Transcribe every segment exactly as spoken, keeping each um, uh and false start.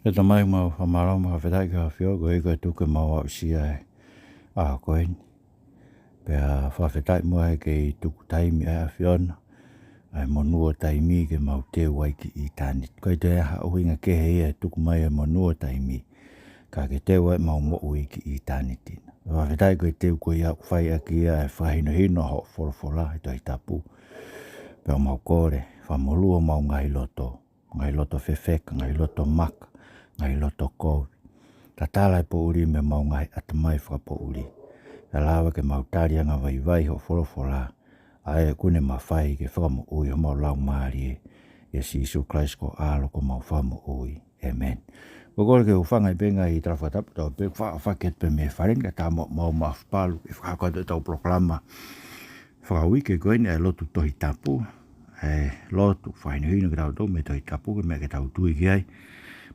ʻE Tamai, mau fakamālō mo fakafetaʻi ki he ʻAfiona, koeʻuhi ko e tuku ke mau aʻusia e ʻaho ko eni. Pea fakafetaʻi muʻa he kei tuku taimi ʻe he ʻAfiona ʻa e monū ʻo taimi ke mau teu ai ki ʻitāniti. ʻIkai toe ʻi ai ha ʻuhinga kehe ia ʻe tuku mai ʻa e monū ʻo taimi, ka ke teu ai ʻemau moʻui ki ʻitāniti. Fakafetaʻi ko e teu ko ia ʻoku fai ʻaki ia e fakahinohino ʻa hoʻo folofola he Tohi Tapu. Pea mau kole, fakamolū homau ngaahi loto, ngaahi loto fefeka, ngaahi loto maka, ngaahi loto kovi. Tatala e poʻuli mei heʻemau ngaahi ʻatamai fakapoʻuli, kae lava ke mau tali angavaivai hoʻo folofola, ʻa ia ʻoku ne mafai ke fakamoʻui homau laumālie. ʻIa Sīsū Kalaisi ko ho ʻAlo ko homau Fakamoʻui. ʻĒmeni. Ko e kole ke u hūfanga ʻi he ngaahi tala fakatapu, tau pē fakafaki atu pē mei he fale ni, ka tā mo, mau mafapalu ke fakahoko atu ʻetau polokalama fakauike ko eni, ʻa e lotu Tohi Tapu, ʻa e lotu fakahinohino kitautolu mei he Tohi Tapu, ko e meʻa ke tau tui ki ai,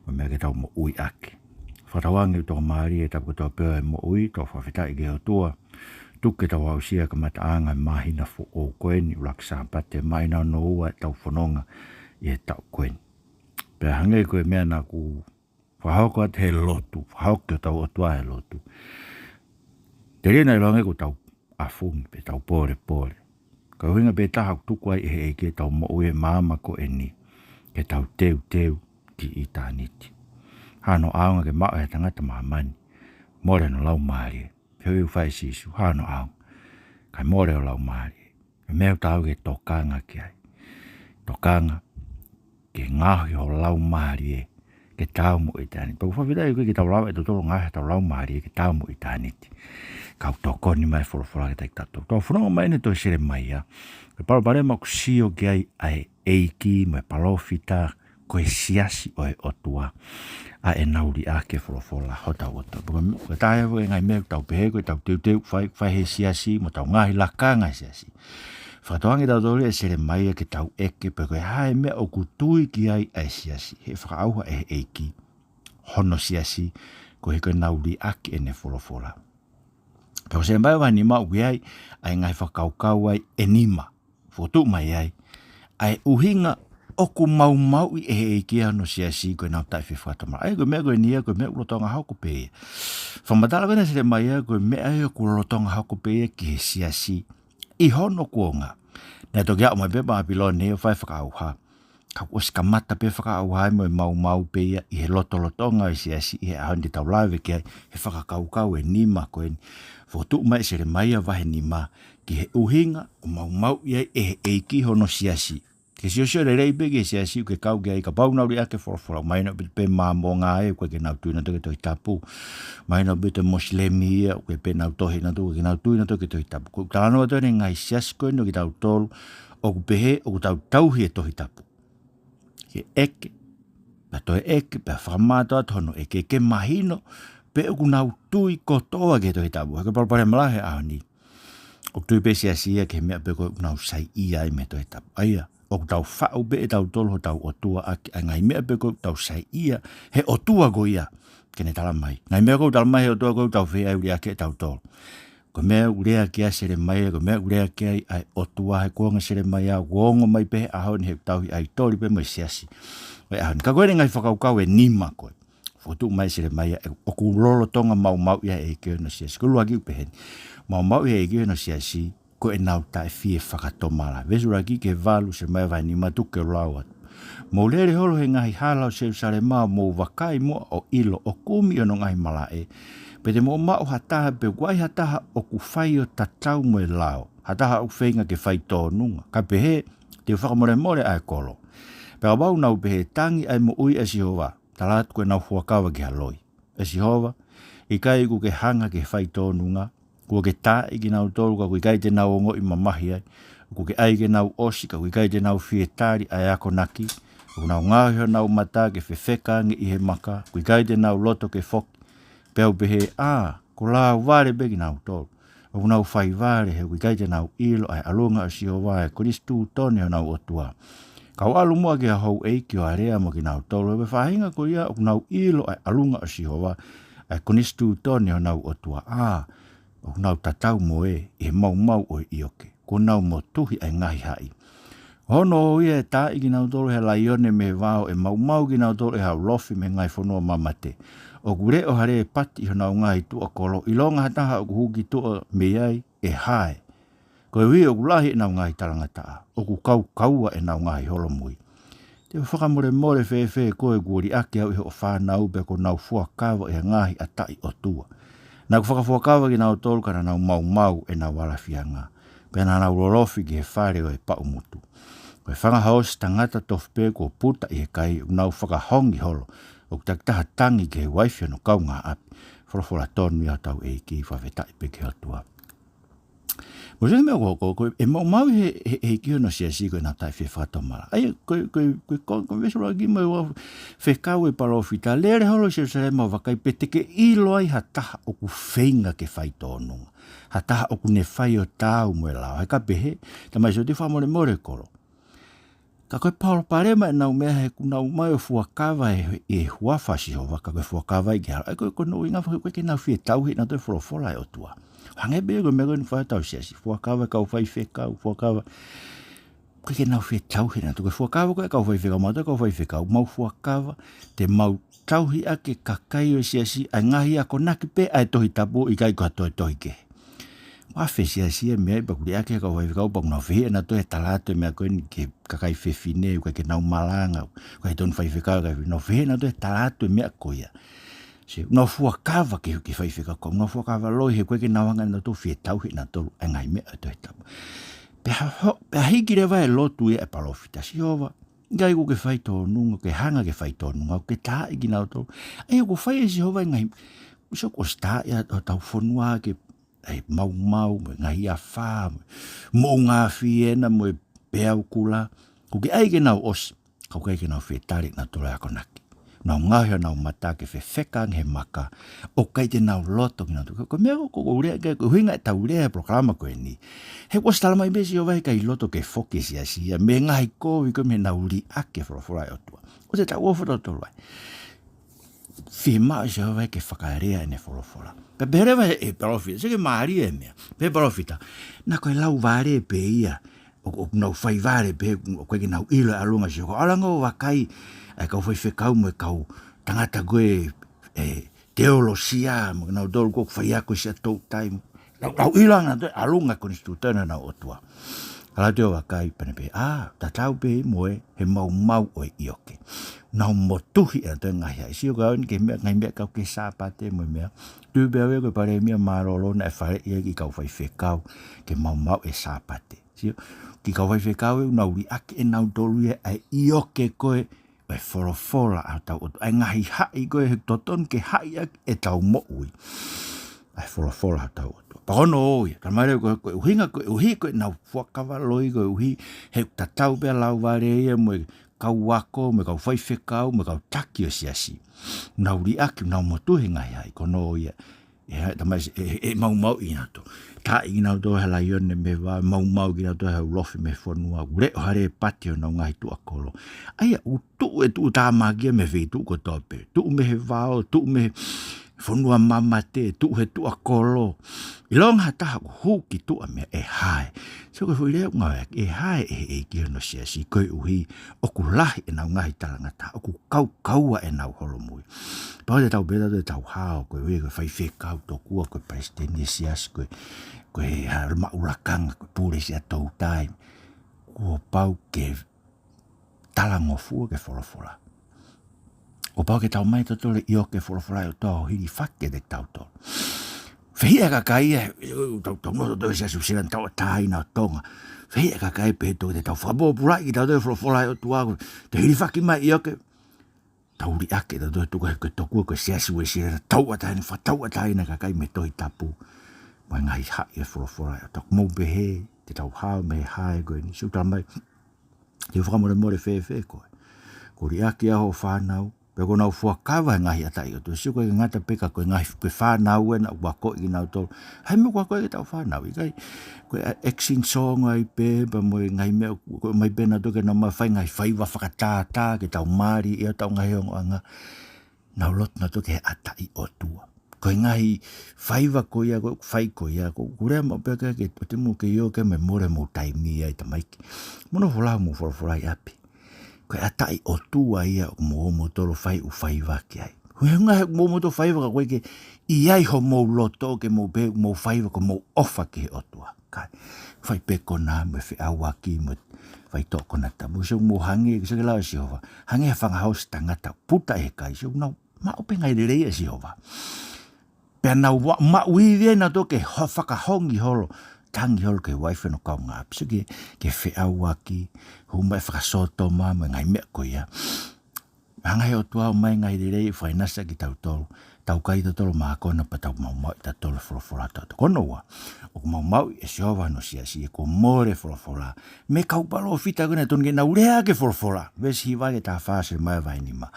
mo e meʻa ke tau moʻui ʻaki. Fakatauange ʻoku tokamālie e tapu kotoa pē ʻo e moʻui, tau fakafetaʻi ki he ʻOtua, tuku ke tau aʻusia e kamataʻanga e māhina foʻou ko eni, ʻuluaki Sāpate, māhina hono ua ʻetau fononga ʻi he taʻu ko eni. Pea hangē ko e meʻa naʻa ku fakahoko atu he lotu, fakahoko ki hotau ʻOtua he lotu, telia naʻa ʻiloange ko ʻetau ʻafungi pe tau pōlepole. Ka ko e ʻuhinga pē taha ʻoku tuku ai ʻe he ʻEiki ʻetau moʻui he māmani ko eni, ke tau teuteu ki ʻitāniti. Hano ʻaonga ke maʻu ʻe he tangata ʻi māmani, mole hono laumālie. Pea ʻoku fai ʻe Sīsū, hano ʻaonga, kae mole ho laumālie. Ko e meʻa ʻoku tau ke tokanga ki ai. Tokanga ke ngaohi ho laumālie ke taau mo ʻitāniti. Pea ʻoku fakafetaʻi ʻoku ʻikai ke tau lava ʻe tautolu ʻo ngaohi hotau laumālie ke taau mo ʻitāniti, ka ʻoku tokoni mai e folofola kiate kitautolu. Tau fononga mai eni he tohi Selemaia, ko e palopalema ʻoku sio ki ai ʻa e ʻEiki mo e palōfita, ko e siasi ʻo e ʻOtua, ʻa ʻenau liʻaki e folofola hotau ʻOtua. Pea ko e, ko e taha ia e ngaahi meʻa ʻoku tau pehē ko ʻetau teuteu ʻoku fai, fai he siasi mo ʻetau ngaahi lakanga he siasi. Fakatokangaʻi ʻe tautolu ʻe Selemaia ke tau ʻeke pe ko e hā e meʻa ʻoku tui ki ai ʻa e siasi, he fakaʻauha ʻe he ʻEiki hono siasi, koeʻuhi ko ʻenau liʻaki ʻene folofola. Pea ko Selemaia vahe nima ʻoku ʻi ai ʻa e ngaahi fakakaukau ai ʻe nima, fokotuʻu mai ai ʻa e ʻuhinga ʻoku maumauʻi ʻe he ʻEiki ʻa hono siasi ko ʻenau taʻefiefakamalaʻi. Ko e meʻa ko eni ia, ko e meʻa ʻoku lolotonga hoko pē ia. Fakamatala ko ena ʻa Selemaia, ko e meʻa ia ʻoku lolotonga hoko pē ia ki he siasi ʻi hono kuonga. Naʻe toki aʻu mai pē Pāpilone ʻo fai e fakaʻauha, ka kuo ʻosi kamata pē e fakaʻauha ia mo e maumau pē ia ʻi he lotolotonga ʻo e siasi ʻi he ʻaho ni. Te tau lave ki ai he fakakaukau ʻe nima ko eni, fokotuʻu mai ʻe Selemaia vahe nima ki he ʻuhinga ʻoku maumauʻi ai ʻe he ʻEiki hono siasi. Ke siosio lelei pē ki he siasi ʻoku ke kau ki ai, kapau ʻoku nau liʻaki e folofola, mahino pē, pē Māmonga ē, ʻoku ʻikai ke nau tui nautolu ki he Tohi Tapu. Mahino pē e Mosilemi ia, ʻoku ʻikai pē ke nau tohi nautolu, ʻoku ʻikai ke nau tui nautolu ki he Tohi Tapu. Ko e talanoa atu eni e ngaahi siasi ko eni ʻo kitautolu, ʻoku pehē ʻoku tau tauhi e Tohi Tapu. Ke ʻeke, pea toe ʻeke, pea fakamātoato hono ʻeke, ke mahino pe ʻoku nau tui kotoa ki he Tohi Tapu. He ko e palopalema lahi he ʻaho ni, ʻoku tui pē e siasi ia ki he meʻa pē ko ē ʻoku nau saiʻia ai mei he Tohi Tapu. ʻA ia, ʻoku tau faʻu pē ʻe tautolu hotau ʻOtua ʻaki ʻa e ngaahi meʻa pē ko ē ʻoku tau saiʻia he ʻOtua ko ia ke ne tala mai. Ngaahi meʻa ko ē ʻoku tala mai he ʻOtua ko ē ʻoku tau fie ʻai ʻo liʻaki ʻe tautolu. Ko e meʻa ʻoku lea ki ai ʻa Selemaia, ko e meʻa ʻoku lea ki ai ʻa e ʻOtua he kuonga ʻo Selemaia, ʻoku ongo mai pē he ʻaho ni he ʻoku tauhi ʻaitoli pē mo e siasi ʻo e ʻaho ni. Ka ko eni e ngaahi fakakaukau ʻe nima ko ē, fokotuʻu mai ʻe Selemaia, ʻoku lolotonga maumauʻi ai ʻe he ʻEiki hono siasi. Ko e ʻuluaki ʻoku pehē ni, maumauʻi ʻe he ʻEiki hono siasi ko ʻenau taʻefiefakatomala. Veesi ʻuluaki ki he valu, Selemaia vahe nima, tuku ke u lau atu. Mou lele holo he ngaahi hala ʻo Selusalema, mou vakai muʻa ʻo ʻilo, ʻo kumi ʻi hono ngaahi malaʻe pe te mou maʻu ha taha, pe ʻoku ʻi ai ha taha ʻoku fai ʻo tatau mo e lao, ha taha ʻoku feinga ke fai tōnunga, kae pehē te u fakamolemole ʻa e kolo. Pea kapau ʻoku nau pehē, tangi ʻa e moʻui ʻa Sihova, tala atu ko ʻenau fuakava ki ha loi. ʻE Sihova, ʻikai ʻoku ke hanga ki he fai tōnunga, kuo ke taaʻi kinautolu ka ʻoku ʻikai te nau ongoʻi mamahi ai, ʻoku ke ʻai ke nau ʻosi ka ʻoku ʻikai te nau fie tali ʻa e akonaki, ʻoku nau ngaohi honau mata ke fefeka ange ʻi he maka, ʻoku ʻikai te nau loto ke foki, pea u pehē, ʻā, kuo lāuvale pē kinautolu. ʻOku nau fai vale he ʻoku ʻikai te nau ʻilo ʻa e ʻalunga ʻo Sihova, ʻa e Konisitūtone honau ʻOtua. Ka u ʻalu muʻa ki ha houʻeiki ʻo alea mo kinautolu, he ko e faʻahinga ko ia ʻoku nau ʻilo ʻa e ʻalunga ʻo Sihova, ʻa e Konisitūtone honau ʻOtua, ʻā, ʻoku nau tatau mo ē ʻi he maumau ʻo e ʻioke, kuo nau motuhi ʻa e ngaahi haʻi. Pea ʻoku ou ʻilo ʻe taaʻi kinautolu ʻe he laione mei he vao, ʻe maumau kinautolu ʻe he ulofi mei he ngaahi fonua mamate. ʻOku leʻo ha lē pati ʻi honau ngaahi tuʻa kolo, ʻilonga ha taha ʻoku hū ki tuʻa mei ai, ʻe hae. Koeʻuhi ʻoku lahi ʻenau ngaahi talangataʻa, ʻoku kaukaua ʻenau ngaahi holomui. Te u fakamolemole fēfē koe kuo liʻaki au ʻe hoʻo fānau pea kuo nau fuakava ʻi he ngaahi ʻataʻi ʻotua. Naʻa ku fakafuakava kinautolu ka naʻa nau maumau ʻenau alafianga, pea naʻa nau lolofi ki he fale ʻo e paʻumutu. Ko e fanga hoosi tangata tofu pē kuo puta ʻi he kai, ʻoku nau fakahongi holo, ʻoku takitaha tangi ki he uaifi ʻo hono kaungāʻapi. Folofola tonu ia ʻa hotau ʻEiki, fakafetaʻi pē ki he ʻOtua. Mou sio ki he meʻa ko, ko, ko e maumau he, he, he ʻEiki hono siasi ko ʻenau taʻefie fakatomala. ʻA ia, ko, ko, ko, ko, ko e veesi ʻuluaki mo e ua fekau ʻa e palōfita, lele holo Selusalema ʻo vakai pe te ke ʻilo ai ha taha ʻoku feinga ke faitōnunga. Ha taha ʻoku ne fai ʻo taau mo e lao. He ka pehē, tamai sio te fakamolemole kolo. Ka ko e palopalema ʻenau meʻa he ʻoku nau ō mai ʻo fuakava ʻi he, ʻi he huafa ʻo Sihova, ka ko e fuakava ʻi he hala. ʻA ia ko, ko hono ʻuhinga foki ʻoku ʻikai ke nau fie tauhi ʻenautolu e folofola ʻa e ʻOtua. Hangē pē ko e meʻa ko eni fai ʻe hotau siasi. Fuakava e kau faifekau, fuakava. ʻOku ʻikai ke nau fie tauhi ʻenautolu. Ko e fuakava ko e kau faifekau, mautolu kau faifekau, mau fuakava, te mau tauhi ʻaki e kakai ʻo e siasi ʻa e ngaahi akonaki pē ʻa e Tohi Tapu, ʻikai ko ha toe tohi kehe. Ua fesiasia meʻa ia pea ʻoku liʻaki ʻe he kau faifekau pea ʻoku nau fehiʻa ʻenautolu he tala atu e meʻa ko eni ki he kakai fefine, ʻoku ʻikai ke nau malanga, ʻoku ʻikai totonu faifekau, ʻikai ke nau fehiʻa ʻenautolu he tala atu e meʻa ko ia. Sio, nau fuakava ki he, ki he faifekau, ko nau fuakava loi he ʻoku ʻikai ke nau hanga ʻenautolu ʻo fie tauhi ʻenautolu ʻa e ngaahi meʻa ʻo e Tohi Tapu. Pea ho-, pea hiki leva e lotu ia ʻa e palōfita, Sihova, ʻikai ʻoku ke faitōnunga, ke hanga ke faitōnunga, ʻoku ke taaʻi kinautolu. ʻA ia ʻoku fai ʻe Sihova e ngaahi, sio ʻoku ʻosi taaʻi ʻa hotau fonua ke ʻa e maumau, mo e ngaahi afā, mo e moʻunga afi ena, mo e peau kula. ʻOku ke ʻai ke nau ʻosi, ka ʻoku ʻikai ke nau fie tali ʻenautolu e akonaki. Nau ngaohi honau mata ke fefeka ange he maka, ʻoku ʻikai te nau loto kinautolu. Ko, ko e meʻa ko, ko, ko e lea ke, ko e ʻuhinga ʻetau lea he polokalama ko eni. He ʻoku ʻosi talamai pē ʻe Sihova ʻe ʻikai loto ke foki e siasi ia, mei he ngaahi kovi ko ē mei heʻenau liʻaki e folofola ʻa e ʻOtua. ʻOku te tau ʻofa tautolu ai. Fiemaʻu ʻe Sihova ke fakalea ʻene folofola. Pea pehē leva ʻe he palōfita, sio ki he mālie e meʻa. Pehē ʻe he palōfita, naʻa ko e lau vale pē ia. ʻOku, ʻoku nau fai vale pē, ʻoku ʻikai ke nau ʻilo e ʻalunga ʻo Sihova. ʻAlu ange ʻo vakai, ʻa e kau faifekau mo e kau tangata ko ē, e, teolosia, mo kinautolu ko ē ʻoku faiako ʻi Siaʻatoutai. Nau, nau ʻilo ange ʻenautolu e ʻalunga konisitūtone honau ʻOtua. ʻAlu atu ʻo vakai pea ne pehē, ʻā, tatau pē mo e, he maumau ʻo e ʻioke. Nau motuhi ʻenautolu e ngaahi haʻi. Sio ka ʻoku ʻi ai e meʻa, ngaahi meʻa kau ki he Sāpate mo e meʻa. Tui pē au ia ko e palēmia mālōlō naʻe faleʻi ʻaki e kau faifekau ke maumauʻi e Sāpate. Sio, ki he kau faifekau ʻoku nau liʻaki ʻenautolu ia ʻa e ʻioke ko ē ʻo e folofola ʻa hotau ʻOtua. ʻA e ngaahi haʻi ko ē he totonu ke haʻi ʻaki ʻetau moʻui. ʻA e folofola ʻa hotau ʻOtua. Pea ko hono ʻuhinga ia, talamai leva ko e, ko e ʻuhinga, ko e ʻuhi ko ʻenau fuakava loi, ko e ʻuhi he tatau pē ʻa e lau vale ia mo e kau ako, mo e kau faifekau, mo e kau taki ʻo e siasi. Nau liʻaki, nau motuhi e ngaahi haʻi, ko hono ʻuhinga ia. ʻE, tamai, ʻe, ʻe, ʻe maumauʻi kinautolu. Taaʻi kinautolu ʻe he laione mei he vao, maumau kinautolu ʻe he ulofi mei he fonua, ʻoku leʻo ha lē pati ʻi honau ngaahi tuʻa kolo. ʻA ia, ʻoku tuʻu e tuʻutāmaki ia mei he feituʻu kotoa pē. Tuʻu mei he vao, tuʻu mei he fonua mamate, tuʻu he tuʻa kolo. ʻIlonga ha taha ʻoku hū ki tuʻa mei ai, ʻe hae. Sio ko e foʻi lea ʻoku ngāueʻaki, ʻe hae ʻe he ʻEiki hono siasi, koeʻuhi ʻoku lahi ʻenau ngaahi talangataʻa, ʻoku kaukaua ʻenau holomui. Pau te tau pehē ʻe tautolu ʻe tau hao, ko e ʻuhi ko e faifekau tokua, ko e palesiteni e siasi, ko e, ko e hā maʻu lakanga, ko e pule Siaʻatoutai. Kuo pau ke talangofua ki he folofola. Kuo pau ke tau ʻomai ʻe tautolu e ʻioke e folofola ʻa e ʻOtua ʻo hilifaki kiate kitautolu. Fehiʻa e kakai ia, ʻe, ʻe, tau, tau nofo tautolu he Siasi Uēsiliana Tauʻatāina ʻo Tonga. Fehiʻa e kakai pehē ʻe tautolu te tau fakapōpulaʻi kitautolu he folofola ʻa e ʻOtua, ko e te hilifaki mai e ʻioke. Tau liʻaki ʻetautolu he tuku he ko e Siasi Uēsiliana Tauʻatāina, fakatauʻatāina e kakai mei he Tohi Tapu. Mo e ngaahi haʻi e folofola ʻa e ʻOtua. Mou pehē, te tau hao mei he hae ko eni, sio talamai. Te u fakamolemole fēfē koe. Kuo liʻaki ʻe hoʻo fānau, pea kuo nau fuakava he ngaahi ʻataʻi ʻotua. Sio ko e ngata pē ka ko e ngaahi, ko e fānau ena ʻoku akoʻi kinautolu. Hā e meʻa ʻoku akoʻi ki heʻetau fānau, ʻikai ko e, ʻa, action song ai pē, pea mo e ngaahi meʻa, ko e ʻomai pē ʻenautolu ke nau ō mai ʻo fai ngaahi faiva fakatātā, ke tau mali ʻi hotau ngaahi ongoʻanga. Nau lotu ʻenautolu ki he ʻataʻi ʻotua. Ko e ngaahi faiva ko ia, ko e fai ko ia, ko, ko e lea maʻu pē ʻa e ke, ʻoua te mou kei ō ke mou mole homou taimi ai tamaiki. Mou nofo lau homou folofola ʻi ʻapi. Ko e ʻataʻi ʻOtua ia ʻoku mou ō moutolu ʻo fai ʻū faiva ki ai. Ko e ʻuhinga he ʻoku mou ō moutolu ʻo faiva ka ʻoku ʻikai ke ʻi ai homou loto ke mou pehē ʻoku mou faiva ko hoʻomou ʻofa ki he ʻOtua. Kae fai pē konā mo e feʻauaki mo e faitoʻo konatapu. Sio ʻoku mou hangē, sio ki he lau ʻa Sihova. Hangē ha fanga hoosi tangata puta ʻi he kai. Sio ʻoku nau maʻu pē ngaahi lelei ʻa Sihova. Pea nau ua-, maʻu ivi ʻe nautolu ke ho-, fakahongi holo, tangi holo ki he uaifi ʻo hono kaungāʻapi. Sio ki he, ki he feʻauaki, hū mai e fakasōtoma mo e ngaahi meʻa ko ia. Hanga he ʻOtua ʻo ʻomai ngaahi lelei ʻo fakainasa kitautolu. Tau kai tautolu mākona pea tau maumauʻi tautolu e folofola ʻa e ʻOtua. Ko hono ua, ʻoku maumauʻi ʻe Sihova hono siasi, ʻoku mole e folofola. Mei he kau palōfita ko ē naʻe tonu ke nau lea ʻaki e folofola. Veesi hiva ki he taha fā ʻo Selemaia vahe nima.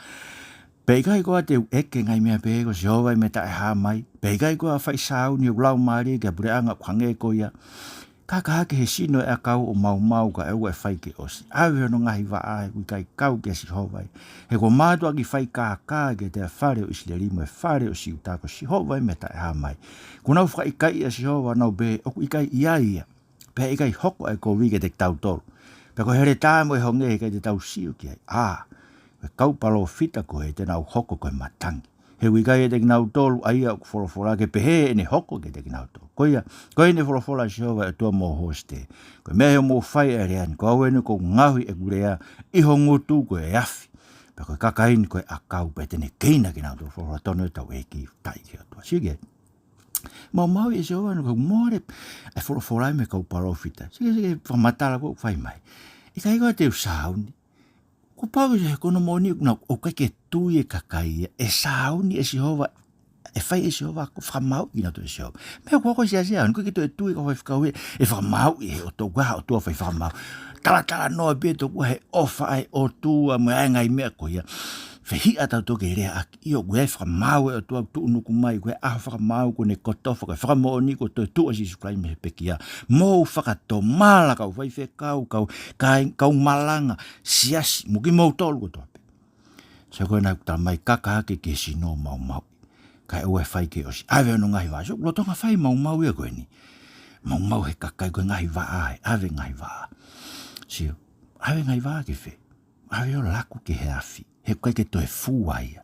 Pea ʻikai koā te u ʻeke ngaahi meʻa pehē, ko Sihova ʻa e Meʻa-taʻehāmai? Pea ʻikai koā fai sāuni hoku laumālie ki ha puleʻanga ʻoku hangē ko ia? Kaka hake he sino ʻo e ʻakau ʻo maumau kae ʻoua ʻe fai ke ʻosi. ʻAve hono ngaahi vaʻa he ʻoku ʻikai kau kia Sihova ia. He kuo mātuʻaki fai kākā kiate ia e fale ʻo ʻIsileli mo e fale ʻo Siuta, ko Sihova ʻa e Meʻa-taʻehāmai. Kuo nau fakaʻikaiʻi ʻa Sihova ʻo nau pehē ʻoku ʻikai ʻi ai ia. Pea ʻe ʻikai hoko ʻa e kovi kiate kitautolu. Pea ko e heletā mo e honge he ʻikai te tau sio ki ai. ʻĀ, ko e kau palōfita ko ē te nau hoko ko e matangi. He ʻoku ʻikai ʻiate kinautolu ʻa ia ʻoku folofola ke pehē ʻene hoko kiate kinautolu. Ko ia, ko ʻene folofola ʻa Sihova ʻa e ʻOtua mo Hosite. Ko e meʻa ʻi hoʻomou fai ʻa e lea ni, ko au eni ʻoku ou ngaohi ʻeku lea ʻi ho ngutu ko e afi. Pea ko e kakai ni ko e ʻakau pea te ne keina kinautolu. Folofola tonu ʻa hotau ʻEiki, talitali ki he ʻOtua. Sio ki he maumauʻi ʻe Sihova hono kau mole e folofola mei he kau palōfita. Sio ki he, sio ki he fakamatala ʻoku fai mai. ʻIkai koā te u sāuni? Kuo pau ke, ko hono moʻoni ʻoku nau, ʻoku ʻikai ke tui e kakai ia ʻe sāuni ʻe Sihova, ʻe fai ʻe Sihova ʻa e fakamāuʻi kinautolu ʻe Sihova. Meʻa ko ē ko e siasi ʻoku ʻikai ke toe tui e kau faifekau ia ʻe fakamāuʻi ʻe he ʻOtua, ko e hā e ʻOtua fai fakamāuʻi. Talatalanoa pē ʻe he ʻOtua he ʻOtua mo e ngaahi meʻa ko ia. Fehiʻa tautolu ke lea ʻaki, ʻio, ko e fakamaau ʻa e ʻOtua ʻoku tuʻunuku mai, ko e ʻaho fakamaau kuo ne kotofa, ko e fakamoʻoni kuo toetuʻu ʻa Sīsū Kalaisi mei he pekia. Mou fakatomala kau faifekau, kau, kai, kau malanga, siasi, mo kimoutolu kotoa pē. Sio ko ena ʻoku talamai kaka hake ki he sino ʻo maumauʻi. Kae ʻoua ʻe fai ke ʻosi. ʻAve hono ngaahi vaʻa. Sio, lolotonga fai e maumau ia ko eni. Maumau he kakai ko e ngaahi vaʻa, ʻave ngaahi vaʻa. Sio, ʻave ngaahi vaʻa ki fē? ʻAve ʻo laku ki he afi. He ʻoku ʻikai ke toe fua ia.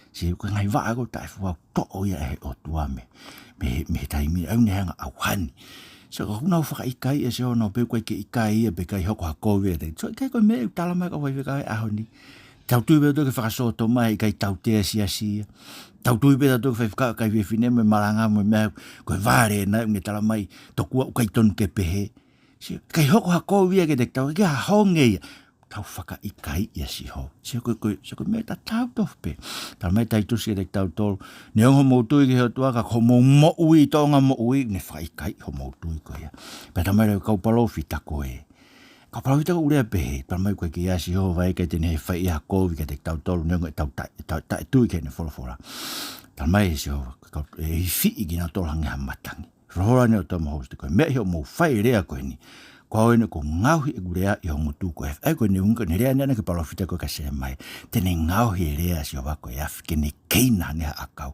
Sio, ko e ngaahi vaʻa ko ē taʻefua ʻoku toʻo ia ʻe he ʻOtua mei, mei, mei he taimi, ʻoku ne hanga ʻo ʻauha ni. Sio, ka ʻoku nau fakaʻikaiʻi ʻa Sihova ʻo nau pehē ʻoku ʻikai ke ʻi ai ia pe ʻikai hoko ha kovi ʻiate ia. Sio, ʻikai ko e meʻa ʻoku talamai ʻe he kau faifekau he ʻaho ni. Tau tui pē tautolu ki he fakasōtoma he ʻikai tautea e siasi ia. Tau tui pē tautolu ki he faifekau, kau fefine mo e malanga mo e meʻa, ko e vale ena ʻoku ne talamai tokua ʻoku ʻikai tonu ke pehē. Sio, ʻikai hoko ha kovi ia kiate kitautolu, ʻikai ha honge ia. Tau fakaʻikaiʻi ʻa Sihova. Sio ko e, ko e, sio ko e meʻa tatau tofu pē. Talamai ʻe Taitusi kiate kitautolu. Neongo hoʻomou tui ki he ʻOtua ka ko hoʻomou moʻui, tōʻonga moʻui, ne fakaʻikaiʻi hoʻomou tui ko ia. Pea talamai leva ki he kau palōfita ko ē. Kau palōfita ko ē ʻoku lea pehē, talamai ʻoku ʻikai ke ʻi ai ʻa Sihova ia ke ne fai ha kovi kiate kitautolu, neongo ʻetau taʻe, taʻe, taʻetui ki heʻene folofola. Talamai ʻe Sihova, ka, ʻe ifiʻi kinautolu hangē ha matangi. Folofola eni ʻa e ʻOtua mo Hosite, ko e meʻa ʻi hoʻomou fai e lea ko eni. Ko au eni ʻoku ou ngaohi ʻeku lea ʻi ho ngutu ko e afi. ʻA ia ko eni ʻuhinga ko ʻene lea eni ʻa e palōfita ko ē kia Selemaia. Te ne ngaohi e lea ʻa Sihova ko e afi ke ne keina hangē ha ʻakau.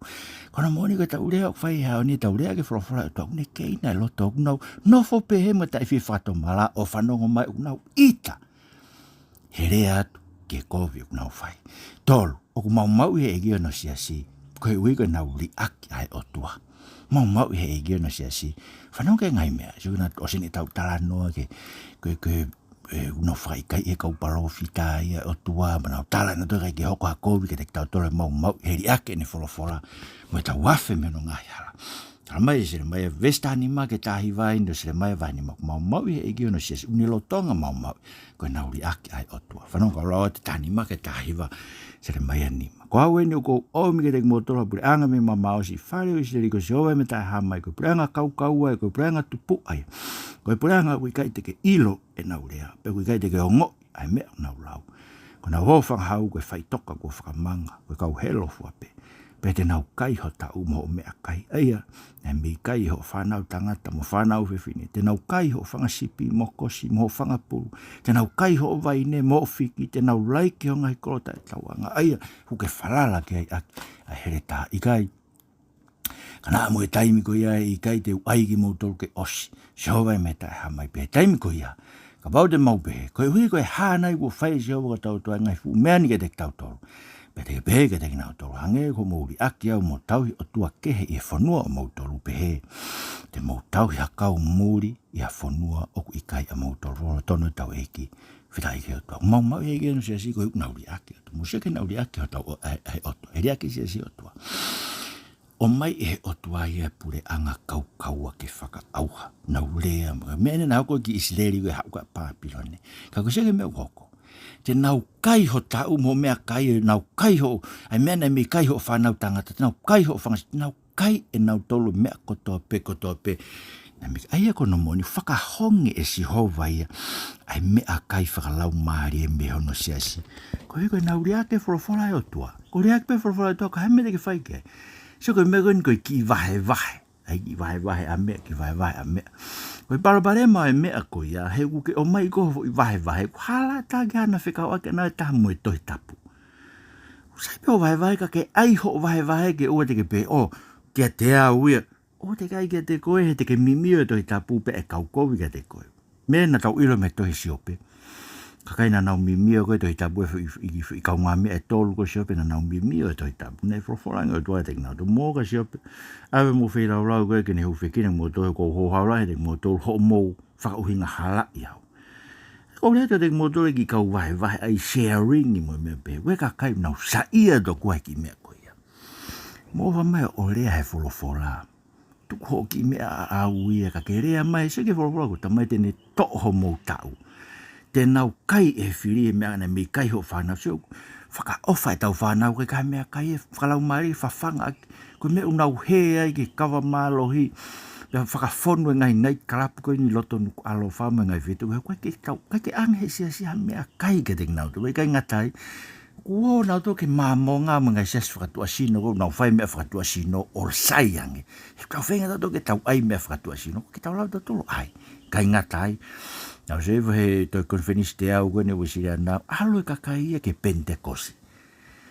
Ko hono moʻoni ko ʻetau lea ʻoku fai he ʻaho ni, ʻetau lea ki he folofola ʻa e ʻOtua ʻoku ne keina e loto, ʻoku nau nofo pehē mo taʻe fie fakatomala ʻo fanongo mai ʻoku nau ʻita he lea atu ki he kovi ʻoku nau fai. Tolu, ʻoku maumauʻi ʻe he ʻEiki hono siasi, koeʻuhi ko ʻenau liʻaki ʻa e ʻOtua. Maumauʻi ʻe he ʻEiki hono siasi. Fanongo ki he ngaahi meʻa, sio naʻa ʻosi eni ʻetau talanoa ki he, ko e, ko e, ʻoku nau fakaʻikaiʻi ʻe he kau palōfita ia e ʻOtua, pea nau tala ʻe nautolu ʻoku ʻikai ke hoko ha kovi kiate kitautolu, maumauʻi he liʻaki ʻene folofola, mo ʻetau afe mei hono ngaahi hala. Talamai ʻe Selemaia, veesi taha nima ki he taha hiva eni ʻo Selemaia vahe nima, ʻoku maumauʻi ʻe he ʻEiki hono siasi, ʻoku ne lolotonga maumauʻi, ko ʻenau liʻaki ʻa e ʻOtua. Fanongo kau lau atu e taha nima ki he taha hiva, Selemaia nima. Ko au eni ʻoku ou ʻomi kiate kimoutolu ha puleʻanga mei mamāosi, fale ʻo ʻIsileli, ko Sihova ʻa e Meʻa-taʻehāmai, ko e puleʻanga kaukaua ia, ko e puleʻanga tupuʻa ia. Ko e puleʻanga ʻoku ʻikai te ke ʻilo ʻenau lea, pea ʻoku ʻikai te ke ongoʻi ʻa e meʻa ʻoku nau lau. Ko honau hōfangahau ko e faʻitoka kuo fakamanga, ko e kau helo fua pē. Pea te nau kai ho taʻu mo hoʻo meʻakai, ʻa ia naʻe mei kai ʻe hoʻo fānau tangata mo e fānau fefine. Te nau kai hoʻo fanga sipi mo e kosi mo hoʻo fanga pulu. Te nau kai hoʻo vaine mo hoʻo fiki. Te nau laiki ho ngaahi kolo taʻetauʻanga, ʻa ia ʻoku ke falala ki ai ʻaki ʻa e heletā. ʻIkai Ka naʻa mo e taimi ko ia ʻe ʻikai te u ʻai kimoutolu ke ʻosi, Sihova ʻe meta ʻe hā mai pē he taimi ko ia. Kapau te mau pehē, koeʻuhi ko e hā nai kuo fai ʻe Sihova ko hotau ʻOtua e ngaahi fuʻu meʻa ni kiate kitautolu, pea te ke pehē kiate kinautolu, hangē ko hoʻomou liʻaki au mo tauhi ʻotua kehe ʻi he fonua ʻomoutolu, pehē te mou tauhi ha kau muli ʻi ha fonua ʻoku ʻikai ʻamoutolu. Lolotonga ʻetau ʻEiki, fetaʻi ki he ʻOtua. Mau maʻu ʻi he ʻEiki ʻa e siasi ko ē ʻoku nau liʻaki ʻOtua. Mou sio ki heʻenau liʻaki hotau ʻo-, ʻa e, ʻa e ʻOtua. ʻE liʻaki siasi ʻOtua. ʻOmai ʻe he ʻOtua ia e puleʻanga kaukaua ke fakaʻauha. Nau lea, meʻa naʻe hoko ki ʻIsileli ko e haʻu ki Papilone. Ka ko e sio ki he meʻa ʻoku hoko. Te nau kai ho taʻu mo e meʻakai, nau kai ho, ʻa e meʻa naʻe mei kai hoʻo fānau tangata, te nau kai hoʻo fanga siasi, te nau kai ʻe nautolu e meʻa kotoa pē, kotoa pē. Naʻe mei, ʻa ia ko hono moʻoni, fakahonge ʻe Sihova ia ʻa e meʻakai fakalaumālie mei hono siasi. Koeʻuhi ko ʻenau liʻaki e folofola ʻa e ʻOtua. Ko e liʻaki pē folofola ʻa e ʻOtua, ka ko e hā e meʻa te ke fai ki ai? Sio, ko e meʻa ko eni ko e kiʻi vahevahe. ʻA e kiʻi vahevahe ʻa e meʻa, kiʻi vahevahe ʻa e meʻa. Ko e palopalema ʻo e meʻa ko ia, he ʻoku ke ʻomai ko hoʻo foʻi vahevahe, ʻoku hala ʻatā ke hana fekauʻaki ʻaʻana ʻe taha mo e Tohi Tapu. ʻOku sai pē hoʻo vahevahe, ka ke ʻai hoʻo vahevahe ke ʻoua te ke pehē, ʻō, kiate au ia. ʻOua te ke ʻai kiate koe, he te ke mimio e Tohi Tapu pea ʻe kaukovi kiate koe. Meʻa naʻa tau ʻilo mei he tohi Siope. Kakai naʻa nau mimio ko ē Tohi Tapu, e foʻi, foʻi, foʻi kaungāmeʻa ʻe tolu ko Siope naʻa nau mimio e Tohi Tapu. Naʻe folofola ange ʻOtua kiate kinautolu, mou ka Siope, ʻave hoʻomou feilaulau ko ē ke ne hūfekina kimoutolu he ʻoku ou houhau lahi kiate kimoutolu hoʻomou fakaʻuhinga halaʻi au. Ko e lea atu kiate kimoutolu e kiʻi kau vahevahe, ʻa e sharing mo e meʻa pehē. Ko e kakai nau saiʻia tokua he kiʻi meʻa ko ia. Mou ʻofa mai ʻo lea he folofola. Tuku hoʻo kiʻi meʻa ʻaʻau ia ka ke lea mai, sio ki he folofola ko e Tamai te ne toʻo homou taʻu. Te nau kai ʻe he fili e meʻa naʻe mei kai hoʻo fānau. Sio, fakaʻofa ʻetau fānau, ʻikai ko ha meʻakai ia fakalaumālie, fafanga ʻaki. Ko e meʻa ʻoku nau hē ai ki he kava mālohi. Pea fakafonu e ngaahi night club ko eni ʻi loto Nukuʻalofa mo e ngaahi feituʻu. He ʻoku ʻikai ke tau, ʻikai ke ʻange ʻe he siasi ha meʻakai kiate kinautolu. ʻIkai ngata ai, kuo nau toki māmonga mo e ngaahi siasi fakatuʻasino, ko ʻenau fai meʻa fakatuʻasino ʻo sai ange. He ʻoku tau feinga tautolu ke tau ʻai meʻa fakatuʻasino, ʻoku ʻikai ke tau lava tautolu ʻo ʻai. ʻIkai ngata ai, naʻa ku sio he toe konifelenisi teau ko eni Uēsiliana, ʻalu e kakai ia ki he Penitekosi.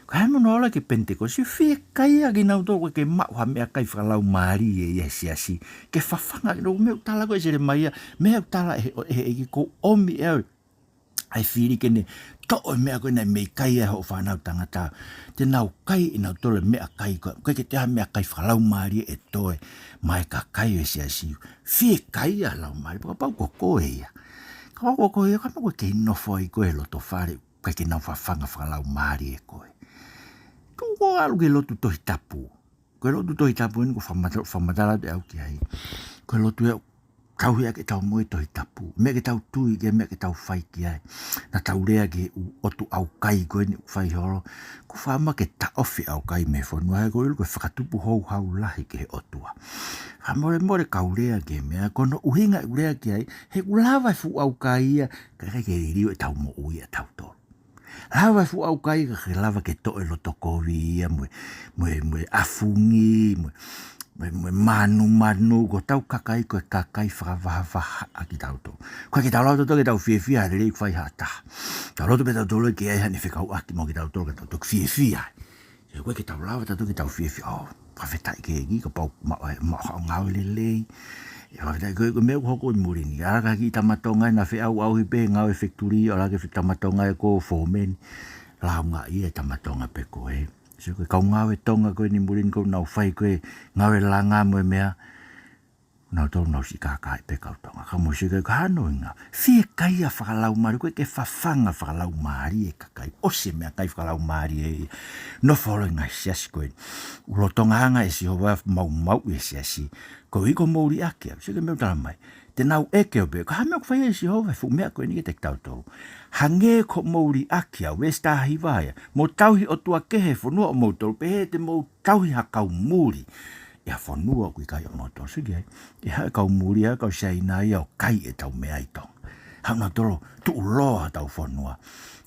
Ko e hā hono ʻalu ki he Penitekosi? Fiekaia kinautolu, ʻoku ʻikai ke maʻu ha meʻakai fakalaumālie ia he siasi ke fafanga. Ko e meʻa ʻoku tala ko ē ʻe Selemaia, meʻa ʻoku tala ʻe he, ʻe he ʻEiki, ʻoku ou ʻomi ʻe au ʻa e fili ke ne toʻo e meʻa ko ē naʻe mei kai ai hoʻo fānau tangata. Te nau kai ʻe nautolu e meʻakai ko ē, ʻikai ke toe ʻi ai ha meʻakai fakalaumālie ʻe toe maʻa e kakai ʻo e siasi. Fiekaia laumālie, pea kapau ko koe ia. Kapau ko koe ia, kapau ʻoku ke kei nofo ai koe he loto fale, ʻikai ke nau fafanga fakalaumālie koe. Tuku ʻo ʻalu ki he lotu Tohi Tapu. Ko e lotu Tohi Tapu eni ʻoku ou fakamata-, fakamatala atu ʻe au ki ai. Ko e lotu ia ʻoku tauhi ʻaki ʻetau moʻui e Tohi Tapu. Meʻa ke tau tui ki ai, meʻa ke tau fai ki ai. Naʻa tau lea ki he ʻū ʻotu ʻaukai ko eni ʻoku fai holo. ʻOku fiemaʻu ke taʻofi e ʻaukai mei he fonua, he ʻoku ou ʻilo ko e fakatupu houhau lahi ki he ʻOtua. Fakamolemole kau lea ki he meʻa, ko hono ʻuhinga ʻeku lea ki ai, he ʻoku lava e fuʻu ʻaukai ia, ka ʻikai ke liliu ʻetau moʻui ʻatautolu. Lava e fuʻu ʻaukai ka ʻikai lava ke toʻo e loto kovi ia mo e, mo e, mo e ʻafungi, mo e, mo e, mo e manumanu, ko hotau kakai ko e kakai fakavahavahaʻa kitautolu. ʻOku ʻikai ke tau lava tautolu ke tau fiefia he lelei ʻoku fai ʻe ha taha. Tau loto pē tautolu ke ʻi ai haʻane fekauʻaki mo kitautolu ka tau toki fiefia. He ʻoku ʻikai ke tau lava tautolu ke tau fiefia. ʻŌ, fakafetaʻi ki he ʻEiki, kapau maʻu, maʻu haʻo ngāue lelei. ʻE fakafetaʻi ko e, ko e meʻa ʻoku hoko ʻi muli ni. ʻAlu e kiʻi tama Tonga ʻena feʻauʻauhi pē he ngāue fekitulī, ʻalu e kiʻi tama Tonga ia ko e fōmeni. Lāungaʻi e tama Tonga pē ko ē. Sio ko e kau ngāue Tonga ko eni muli ni ʻoku nau fai ko e ngāue langa mo e meʻa. Nautolu nau siʻi kākaaʻi pē kau Tonga. Ka mou sio ki ai, ko hono ʻuhinga, fiekaia fakalaumālie, ʻoku ʻikai ke fafanga fakalaumālie e kakai, ʻosi e meʻakai fakalaumālie ia. Nofo holo e ngaahi siasi ko ē. ʻOku lolotonga hanga ʻe Sihova ʻo maumauʻi e siasi. Koeʻuhi ko hoʻomou liʻaki au. Sio ki he meʻa ʻoku tala mai. Te nau ʻeke ʻo pehē, ko e hā e meʻa ʻoku fai ai ʻe Sihova e fuʻu meʻa ko eni kiate kitautolu? Hangē ko hoʻomou liʻaki au, veesi taha hiva ia. Mou tauhi ʻotua kehe he fonua ʻomoutolu, pehē te mou tauhi ha kau muli ʻi ha fonua ʻoku ʻikai ʻamoutolu. Sio ki ai, ʻe haʻu e kau muli, ʻa e kau Siaina ia ʻo kai ʻetau meʻa ʻi Tonga. Haʻu nautolu ʻo tuʻuloa hotau fonua.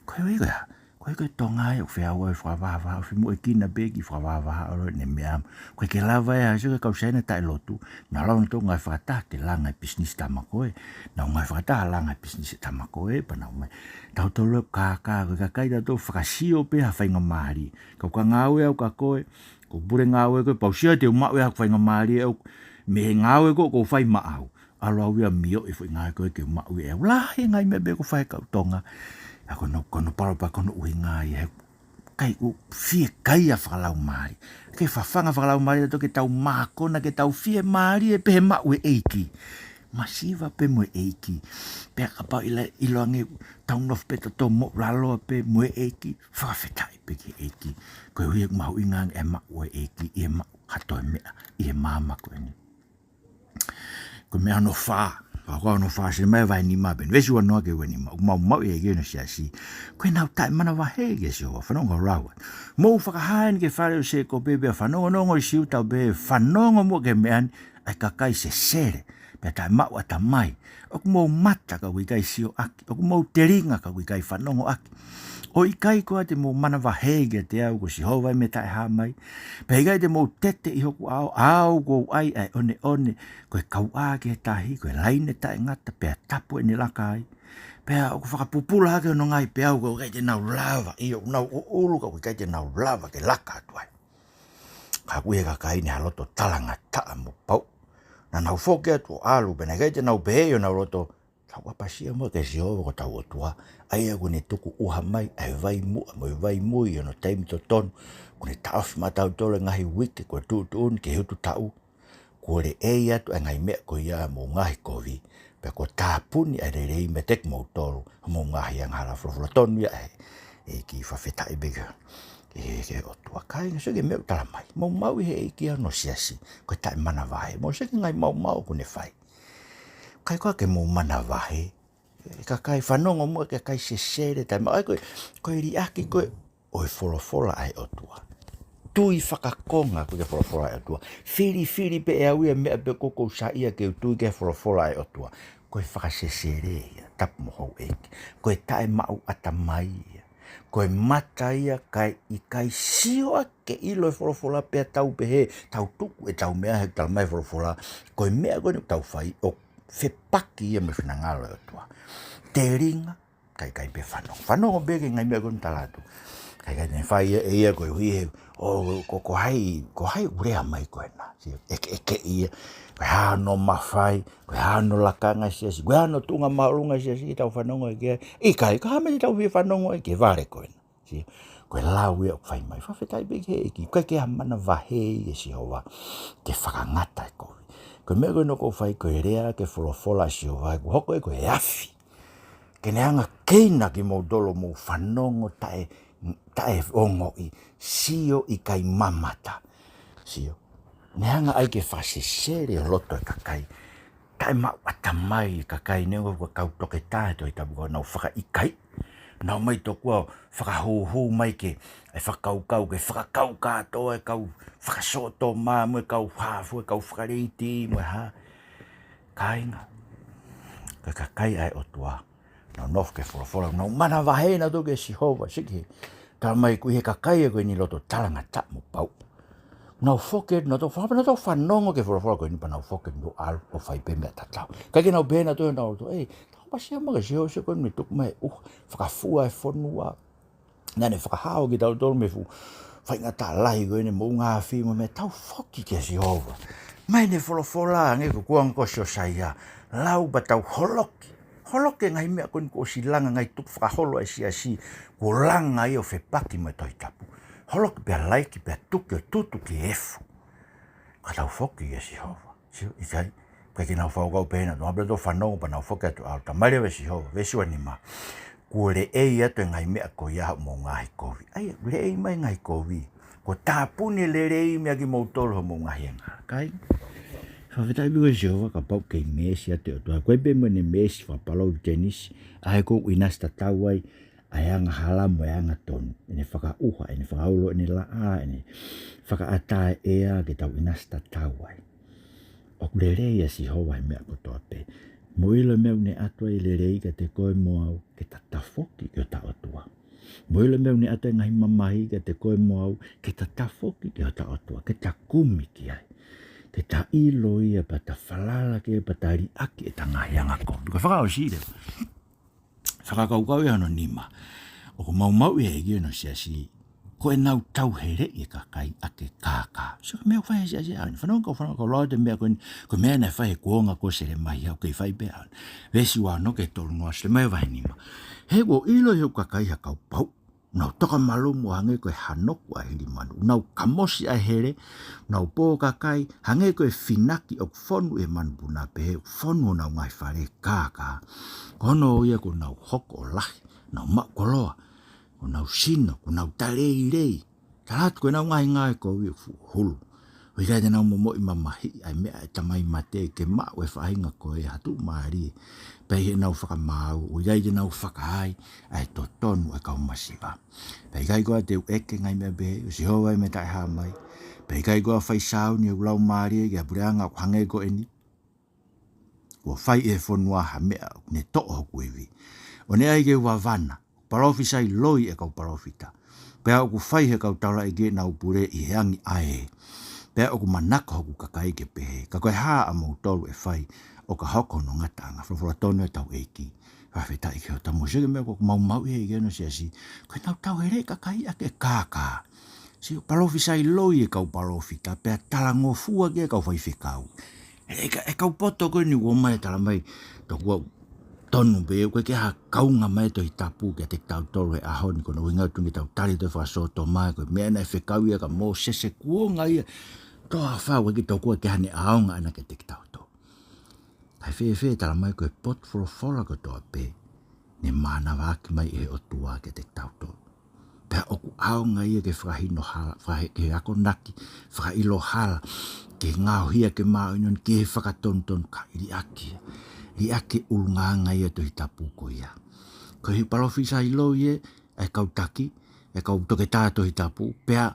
Ko e ʻuhi ko e hā? Ko e, ko e Tonga ia ʻoku feʻauʻauhi fakavahavahaʻa, ʻoku fiemaʻu ke na pē kiʻi fakavahavahaʻa ʻo ʻene meʻa. ʻOku ʻikai ke lava ia, sio ki he kau Siaina taʻelotu. Nau lava nautolu ngāue fakataha ke langa e pisinisi tama ko ē. Nau ngāue fakataha langa e pisinisi tama ko ē, pea nau mai. Tautolu ʻoku kākā, ko e kakai tautolu fakasio pē ha faingamālie. Kau ka ngāue au kia koe, ko ʻOku pule ngāue ko ē, pea u sio te u maʻu ʻe au ha faingamālie ʻoku, mei he ngāue ko ē ʻoku ou fai maʻau. ʻAlu au ia ʻo mioʻi e foʻi ngāue ko ē ke u maʻu ia ʻe au. Lahi e ngaahi meʻa pē ʻoku ou fai he kau Tonga. ʻA ko hono, ko hono palopalema, ko hono ʻuhinga ia he ʻikai ke fiekaia fakalaumālie. Ke fafanga fakalaumālie ʻa tautolu ke tau mākona, ke tau fiemālie pē he maʻu ʻe he ʻEiki. Masiva pē mo e ʻEiki. Pea kapau ʻe ʻiloange tau nofo pē tautolu moʻulaloa pē mo e ʻEiki, fakafetaʻi pē ki he ʻEiki. Koeʻuhi ʻoku mahuʻinga ange e maʻu ʻa e ʻEiki ʻi he maʻu ha toe meʻa ʻi he māmani ko eni. Ko e meʻa hono fā, ka ko hono fā, Selemaia vahe nima pē, veesi uanoa ki he uanima, ʻoku maumauʻi ʻe he ʻEiki hono siasi, ko ʻenau taʻemanavahē kia Sihova. Fanongo lau atu. Mou fakahā eni ki he fale ʻo Sēkope, pea fanongonongo ʻi Siuta, pea fanongo muʻa ki he meʻa ni, ʻa e kakai sesele pea taʻemaʻu ʻatamai, ʻoku mou mata ka ʻoku ʻikai sio ʻaki, ʻoku mou telinga ka ʻoku ʻikai fanongo ʻaki. ʻOku ʻikai koā te mou manavahē kiate au, ko Sihova ia mei he Taʻehāmai? Pea ʻikai te mou tete ʻi hoku ʻao, ʻa au kuo u ʻai ʻa e ʻoneʻone, ko e kauʻā ki he tahi, ko e laine taʻengata, pea tapu ʻene laka ai? Pea ʻoku fakapupula hake hono ngaahi peau, ka ʻoku ʻikai te nau lava, ʻio, ʻoku nau ʻuʻulu ka ʻoku ʻikai te nau lava ke laka atu ai. Ka ʻoku ʻi he kakai ni ha loto talangataʻa mo pau. Naʻa nau foki atu ʻo ʻalu, pea naʻe ʻikai te nau pehē ʻi honau loto, tau ʻapasia muʻa kia Sihova ko hotau ʻOtua, ʻa ia kuo ne tuku ʻuha mai ʻa e vai muʻa mo e vai mui ʻi hono taimi totonu, kuo ne taʻofi maʻatautolu he ngaahi uike kuo tuʻutuʻuni ki he utu taʻu. Kuo leʻei atu ʻa e ngaahi meʻa ko ia ʻa hoʻomou ngaahi kovi, pea kuo tāpuni ʻa e lelei meiate kimoutolu ʻi hoʻomou ngaahi angahala. Folofola tonu ia ʻa e ʻEiki, fakafetaʻi pē ki he, ki he ʻOtua. Kāinga, sio ki he meʻa ʻoku tala mai. Maumauʻi ʻe he ʻEiki hono siasi, ko e taʻemanavahē. Mou sio ki he ngaahi maumau ʻoku ne fai. ʻIkai koā ke mou manavahē, ʻe kakai, fanongo muʻa ki he kakai sesele, taʻemaʻu, ʻa ia ko e, ko e liʻaki ko ē ʻo e folofola ʻa e ʻOtua. Tui fakakonga koe ki he folofola ʻa e ʻOtua. Filifili pē ʻe au ia e meʻa pē ko ē ʻoku ou saiʻia ke u tui ki ai he folofola ʻa e ʻOtua. Ko e fakasesele ia, tapu mo houʻeiki. Ko e taʻemaʻu ʻatamai ia. Ko e mata ia kae ʻikai sio ʻaki ke ʻilo e folofola pea tau pehē, tau tuku ʻetau meʻa he ʻoku tala mai e folofola, ko e meʻa ko eni ʻoku tau fai ʻoku fepaki ia mo e finangalo ʻo e ʻOtua. Telinga, kae ʻikai pē fanongo. Fanongo pē ki he ngaahi meʻa ko eni ʻoku tala atu. Kae ʻikai te ne fai ia ʻe ia koeʻuhi he, ʻo, ko, ko hai, ko hai ʻoku lea mai ko ena. Sio, ʻeke, ʻeke ia, ko e hā hono mafai, ko e hā hono lakanga siasi, ko e hā hono tuʻunga māʻolunga siasi ke tau fanongo ki ai. ʻIkai, ko e hā e meʻa te tau fie fanongo ai ki he vale ko ena. Sio, ko e lau ia ʻoku fai mai. Fakafetaʻi pē ki he ʻEiki, ʻikai ke ʻi ai ha manavahē ʻia Sihova ke fakangata e kovi. Ko e meʻa ko ena ʻoku ou fai, ko e lea ki he folofola ʻa Sihova, ʻoku hoko ia ko e afi. Ke ne hanga ʻo keina kimoutolu ʻo mou fanongo taʻe, taʻeongoʻi, sio ʻikai mamata. Sio. Ne hanga ai ke fakasesele ʻa e loto ʻo e kakai. Taʻemaʻu ʻatamai e kakai, neongo ko e kau toketā he Tohi Tapu ka nau fakaʻikaiʻi. Nau ō mai tokua ʻo fakahūhū mai ki he fakakaukau, ke fakakau kātoa e kau fakasōtoma mo e kau hāfu, e kau fakaleiti mo e hā. Kāinga, ko e kakai ʻa e ʻOtua, nau nofo ki he folofola, nau manavahē nautolu kia Sihova, sio ki he, tala mai ʻoku ʻi he kakai ko eni loto talangataʻa mo pau. Nau foki atu nautolu, fa-, nautolu fanongo ki he folofola ko eni pea nau foki atu ʻo ʻalu ʻo fai pē meʻa tatau. ʻIkai ke nau pehē nautolu, nau to, ʻei, tau ʻapasia muʻa kia Sihova, sio ko eni mei tuku mai e ʻuha, fakafua e fonua. Naʻa ne fakahao kitautolu mei he fuʻu faingataʻa lahi ko eni, moʻunga afi mo e meʻa, tau foki kia Sihova. Mai ʻene folofola, hangē ko e kuonga ko Siosaia, lau pea tau holoki. Holoki e ngaahi meʻa ko eni kuo ʻosi langa, ngaahi tukufakaholo ʻa e siasi, kuo langa ia ʻo fepaki mo e Tohi Tapu. Holoki pea laiki pea tuki ʻo tutu ki he efu. Ka tau foki kia Sihova. Sio, ʻikai, ʻikai ke nau fakakaukau pehē nautolu, ʻa pē nautolu fanongo pea nau foki atu ʻo ʻalu. Tala mai leva ʻe Sihova, veesi uanima, kuo leʻei atu e ngaahi meʻa ko ia ʻi hoʻomou ngaahi kovi. ʻA ia, leʻei mai e ngaahi kovi. Kuo tāpuni e lelei meiate kimoutolu ʻi hoʻomou ngaahi angahala. Kāinga, fakafetaʻi pē kia Sihova kapau ʻoku kei meesi atu e ʻOtua. Ko e pē mo ʻene meesi fakapalōvetenisi, ʻa ē ʻoku ʻinasi tatau ai ʻa e angahala mo e angatonu, ʻene fakaʻuha, ʻene fakaulo ʻene laʻā, ʻene fakaʻatā e ʻea ke tau ʻinasi tatau ai. ʻOku lelei ʻa Sihova he meʻa kotoa pē. Mou ʻilo e meʻa ʻoku ne ʻatu ai e lelei kiate koe mo au, ke ta tafoki ki hota ʻOtua. Mou ʻilo e meʻa ʻoku ne ʻatu ai e ngaahi mamahi kiate koe mo au, ke ta tafoki ki hota ʻOtua, ke ta kumi ki ai. Ke ta ʻilo ia pea ta falala ki ai pea ta liʻaki ʻeta ngaahi angakovi. Ko e fakaʻosi leva. Fakakaukau ia hono nima. ʻOku maumauʻi ʻe he ʻEiki hono siasi, ko ʻenau tauheleʻi e kakai ʻaki e kā Sio ki he meʻa ʻoku fai he siasi he ʻaho ni. Fanongo kau fanongo kau lau atu e meʻa ko eni, ko e meʻa naʻe fai he kuonga ko Selemaia, ʻoku kei fai pē he ʻaho ni. Veesi uanoa ki he tolungofulu, Selemaia vahe nima. He kuo ʻilo ʻe hoku kakai ha kau pauʻu, ʻoku nau toka malumu ʻo hangē ko e hanoku ʻa e hili manu, ʻoku nau kamosi ʻa e hele, ʻoku nau pō kakai, hangē ko e finaki ʻoku fonu ʻi he manupuna, pehē ʻoku fonu honau ngaahi fale he kākā. Ko hono ʻuhinga ia kuo nau hoko ʻo lahi, ʻoku nau maʻu koloa, ʻoku nau sino, ʻoku nau taleilei. Tala atu ko ʻenau ngaahi ngāue kovi ʻoku fuʻu hulu. ʻOku ʻikai te nau momoʻi mamahiʻi ʻa e meʻa ʻa e tamai mate ke maʻu ʻe he faʻahinga ko ia ha tuʻumālie. Pea ʻi heʻenau fakamaau, ʻoku ʻikai te nau fakaai ʻa e totonu ʻa e kau masiva. Pea ʻikai koā te u ʻeke ngaahi meʻa pehē, ʻo Sihova ʻi he meʻa taʻehāmai? Pea ʻikai koā fai sāuni ʻeku laumālie ki ha puleʻanga ʻoku hangē ko eni? Kuo fai ʻe he fonua ha meʻa ʻoku ne toʻo hoku ivi, ʻo ne ʻai ke u vavana, palōfisai loi ʻa e kau palōfita, pea ʻoku fai ʻe he kau taulaʻeiki ʻenau pule ʻi he angi ʻa ē, pea ʻoku manako hoku kakai ke pehē. Ka ko e hā ʻamoutolu ʻe fai ʻo ka hoko hono ngataʻanga? Folofola tonu ʻa hotau ʻEiki. Fakafetaʻi ki hoʻo tamuʻa. Sio ki he meʻa ʻoku maumauʻi ʻe he ʻEiki hono siasi, ko ʻenau tauheleʻi e kakai ʻaki e kākā. Sio, palōfisai loi e kau palōfita, pea talangofua ki ai e kau faifekau. E ka-, e kau poto ko eni ʻoku ō mai ʻo talamai, tokua ʻoku tonu pē, ʻoku ʻikai ke ʻi ai ha kaunga mai e Tohi Tapu kiate kitautolu he ʻaho ni, ko hono ʻuhinga ʻoku tuʻu ni ke tau tali e tohi fakasōtoma, ko e meʻa naʻe fekau ia kia Mōsese he kuonga ia. Toa fau, ʻoku ʻikai ke tokua ke ʻi ai haʻane ʻaonga ʻaʻana kiate kitautolu. Kae fēfē, talamai ko e potufolofola kotoa pē ne mānavaʻaki mai ʻe he ʻOtua kiate kitautolu. Pea ʻoku ʻaonga ia ke fakahinohala, fakahe-, ke akonaki, fakaʻilo hala, ke ngaohi ia ke māʻoniʻoni, ke fakatonutonu, kae liʻaki ia. Liʻaki e ʻulungaanga ia ʻo e Tohi Tapu ko ia. Ko e palōfisai loi ē ʻa e kau taki, ʻa e kau toketā Tohi Tapu, pea